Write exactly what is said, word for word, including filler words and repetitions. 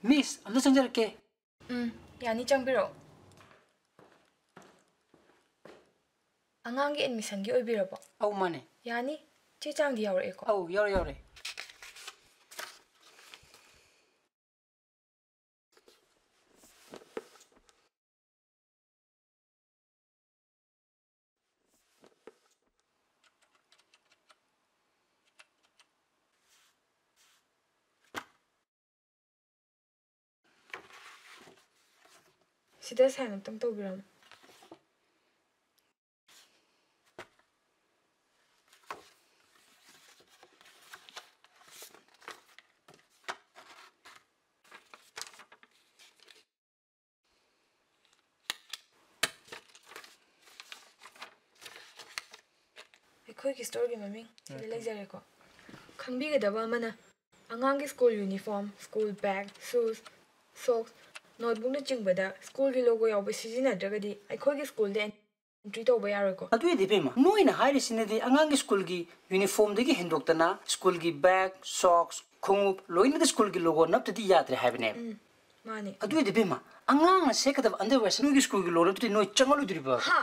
ꯃꯤꯁ, ꯑꯝꯇ ꯆꯪꯖꯔꯛꯀꯦ꯫ ꯎꯝ, ꯌꯥꯅꯤ, ꯆꯪꯕꯤꯔꯛꯑꯣ꯫ ꯑꯉꯥꯡꯒꯤ ꯑꯦꯗꯃꯤꯁꯟꯒꯤ ꯑꯣꯏꯕꯤꯔꯕꯣ? ꯑꯧ, ꯃꯥꯅꯦ꯫ ꯌꯥꯅꯤ, ꯆꯦ ꯆꯥꯡꯗꯤ ꯌꯥꯎꯔꯛꯑꯦꯀꯣ? ꯑꯧ, ꯌꯥꯎꯔꯦ, ꯌꯥꯎꯔꯦ꯫ ꯁꯤꯗ ꯁꯥꯏꯟ ꯑꯝꯇꯪ ꯇꯧꯕꯤꯔꯝꯃꯣ꯫ ꯑꯩꯈꯣꯏꯒꯤ ꯁ꯭ꯇꯣꯔꯒꯤ ꯃꯃꯤꯡ ꯁꯤꯗ ꯎꯝ꯫ ꯂꯩꯖꯔꯦꯀꯣ꯫ ꯈꯪꯕꯤꯒꯗꯕ ꯑꯃꯅ, ꯑꯉꯥꯡꯒꯤ ꯁ꯭ꯀꯨꯜ ꯌꯨꯅꯤꯐꯣꯔꯝ, ꯁ꯭ꯀꯨꯜ ꯕꯦꯒ, ꯁꯨꯁ, ꯁꯣꯛꯁ, ꯅꯣꯠꯕꯨꯛꯅꯆꯤꯡꯕꯗ ꯁ꯭ꯀꯨꯜꯒꯤ ꯂꯣꯒꯣ ꯌꯥꯎꯕ ꯁꯤꯖꯤꯟꯅꯗ꯭ꯔꯒꯗꯤ ꯑꯩꯈꯣꯏꯒꯤ ꯁ꯭ꯀꯨꯜꯗ ꯑꯦꯟꯇ꯭ꯔꯤ ꯇꯧꯕ ꯌꯥꯔꯣꯏꯀꯣ꯫ ꯑꯗꯨꯏꯗꯤ ꯏꯕꯦꯝꯃ, ꯅꯣꯏꯅ ꯍꯥꯏꯔꯤꯁꯤꯅꯗꯤ ꯑꯉꯥꯡꯒꯤ ꯁ꯭ꯀꯨꯜꯒꯤ ꯌꯨꯅꯤꯐꯣꯔꯝꯗꯒꯤ ꯍꯦꯟꯗꯣꯛꯇꯅ ꯁ꯭ꯀꯨꯜꯒꯤ ꯕꯦꯒ, ꯁꯣꯛꯁ, ꯈꯣꯡꯎꯞ ꯂꯣꯏꯅꯗ ꯁ꯭ꯀꯨꯜꯒꯤ ꯂꯣꯒꯣ ꯅꯞꯇꯗꯤ ꯌꯥꯗ꯭ꯔꯦ ꯍꯥꯏꯕꯅꯦꯕ꯫ ꯎꯝ, ꯃꯥꯅꯦ꯫ ꯑꯗꯨꯏꯗꯤ ꯏꯕꯦꯝꯃ, ꯑꯉꯥꯡꯅ ꯁꯦꯠꯀꯗꯕ ꯑꯟꯗꯔꯋꯦꯌꯔꯁꯦ ꯅꯣꯏꯒꯤ ꯁ꯭ꯀꯨꯜꯒꯤ ꯂꯣꯒꯣ ꯅꯞꯇꯗꯤ ꯅꯣꯏ ꯆꯪꯍꯜꯂꯣꯏꯗꯣꯔꯤꯕ? ꯍꯥ?